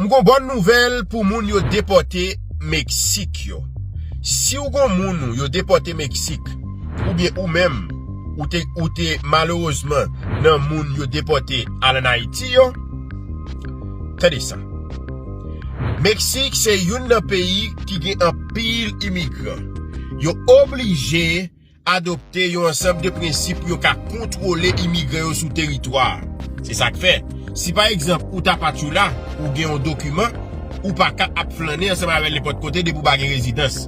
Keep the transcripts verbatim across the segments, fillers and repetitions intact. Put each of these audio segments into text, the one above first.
M gon bòn nouvèl pou moun yo depòte Meksik yo. Si w gon moun ou yo depòte Meksik, oubyen ou menm, ou te, ou te malerezman nan moun yo depòte al ann Ayiti yo, tande sa. Meksik se youn nan peyi ki gen anpil imigran. Yo oblije adopte yon ansanm de prensip pou yo ka kontwole imigran yo sou teritwa a. Se sa k fè, si pa egzanp ou Tapachula, ou gen yon dokiman, ou pa ka ap flannen ansanm avè l nenpòt kote depi w pa gen rezidans.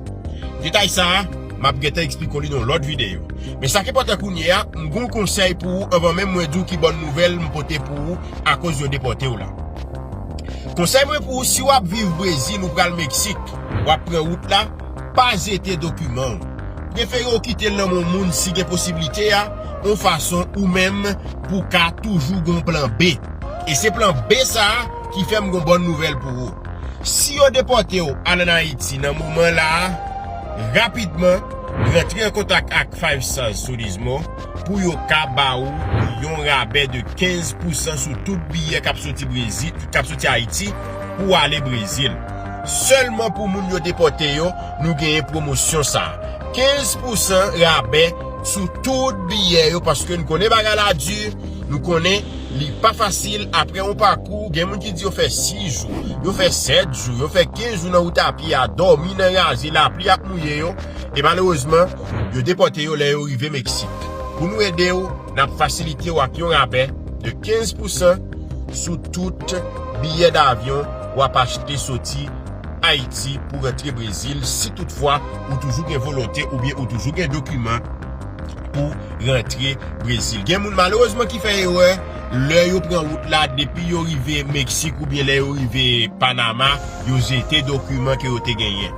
Detay sa a, m ap gentan eksplike w li nan yon lòt videyo. Men sa k enpòtan kounye a, m gen yon konsèy pou ou anvan menm mwen di w ki bòn nouvèl m pote pou ou akoz yo depòte w la. Konsèy mwen pou ou, si w ap viv Brezil, ou pral Meksik, w ap pran wout la, pa jete dokiman w. Prefere w kite l nan men yon moun si gen posiblite a, yon fason ou menm pou w ka toujou gen yon plan B. E se plan B sa a ki fè m gen yon bòn nouvèl pou ou. Si yo depòte w al ann Ayiti nan moman la a, rapidman, rantre an kontak ak Five Stars Turismo pou yo ka ba ou yon rabè de kenz pousan sou tout biyè k ap soti Brezil, k ap soti Ayiti pou ale Brezil. Sèlman pou moun yo depòte yo, nou genyen pwomosyon sa a. Kenz pousan rabè sou tout biyè yo, paske n konnen bagay la di, nou konnen li pa fasil. Apre yon pakou, gen moun ki di yo fè sis jou, yo fè sèt jou, yo fè kenz jou nan wout apye a, dòmi nan raze, lapli ap mouye yo, e malerezman, yo depòte yo lè yo rive Meksik. Pou nou ede w, n ap fasilite w ak yon rabè de kenz pousan sou tout biyè davyon w ap achte soti Ayiti pou rantre Brezil, si toutfwa ou toujou gen volonte oubyen ou toujou gen dokiman pou rantre Brezil. Gen moun malerezman ki fè erè, lè yo pran wout la, depi yo rive Meksik oubyen lè yo rive Panama, yo jete dokiman ke yo te genyen.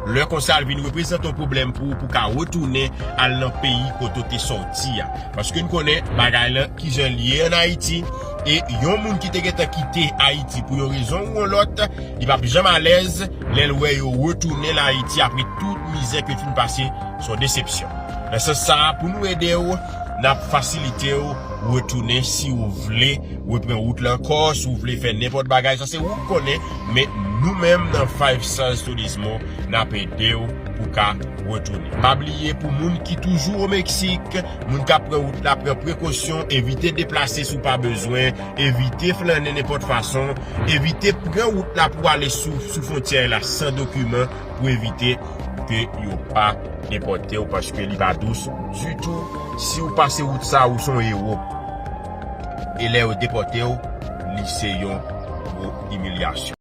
Lè konsa, l vin reprezante yon pwoblèm pou ou pou ka retounen al nan peyi kote w te sòti a. Paske n konnen bagay lan kijan l ye ann Ayiti, e yon moun ki te gentan kite Ayiti pou yon rezon ou yon lòt, li p ap janm alèz lè l wè yo retounen l Ayiti apre tout mizè ke l fin pase, se yon desepsyon. Nan sans sa a, pou nou ede w, n ap fasilite w retounen si w vle repran wout la ankò, si w vle fè nenpòt bagay, sa se ou k konnen, men nou menm nan Five Stars Turismo, n ap ede w pou ka retounen. Pa bliye, pou moun ki toujou o Meksik, moun k ap pran wout la, pran prekosyon, evite deplase si w pa bezwen, evite flannen nenpòt fason, evite pran wout la pou ale sou, sou fwontyè la san dokiman, pou evite ke yo pa depòte w, paske li pa dous ditou. Si w pase wout sa, ou se yon ewo. E lè yo depòte w, li se yon gwo imilyasyon.